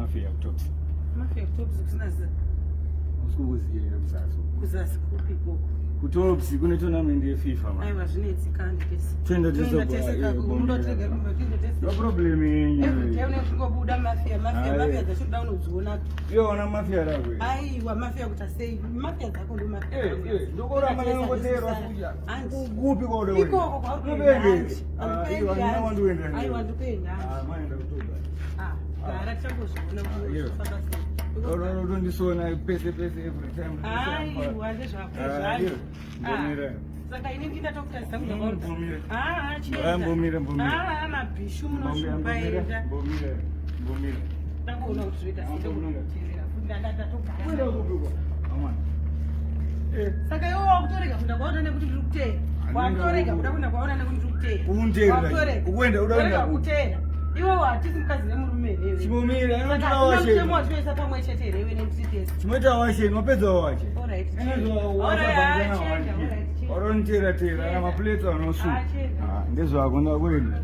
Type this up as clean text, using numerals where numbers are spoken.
kumafia kutops. Mafia kutops kusina zita. Usikuziye here kuzasi. Kuzasi kupi ikoko? Kutops kune tournament yeFIFA man. Aiwa zvinetsikani tese. Toenda tese Toenda tese kako munotirega kumba toenda tese. No problem yenyu. Every day unenge mafia mafia mafia dzacho unodziona. Iwe wana mafia rako. Aiwa mafia kuta sei? Mafia dzako ndo mafia. Eh, eh, ndokoramba ndinongotera kuja. Kupi kwauri? Ikoko kwauri. Ah, iwe handina kwandienda. Aiwa ndikuenda. Ah, maenda kutoka. Ah, gara tichangozviona kufamba sei. Utondisona pese pese every time. Aiwa ndezvako zvayo. Mbomira. Saka ini ndinatokutarisa kuda kwauri. Mbomira. Ah, chienda. Mbomira, mbomira. Ah, mabhishu munoshupa enda. Mbomira. Mbomira. Ndangoona kuti zvoita sei ndokuteerera futi ndatogara. Kuenda kupi kwa? Amana. Eh. Saka iwe wakutorega kuenda kwaona nekuti ndiri kuteera. Wakutorega kuda kuenda kwaona nekuti ndiri kuteera. Kunteera. Wakutorega. Ukuenda uda kuenda kupi? Kuteera. Iwe hatisi mukadzi nemurume here iwe? Chimomira, Saka inotora hatina washeni. mutemo watinoisa pamwe chete here iwe nendiri tese? Chimoita washeni, wapedza wache. Alright. Alright, ah, chienda, alright, chienda. Waronitera tera, ana maplates anosu. Ah, chienda. Ah, ndezvako ndakuenda.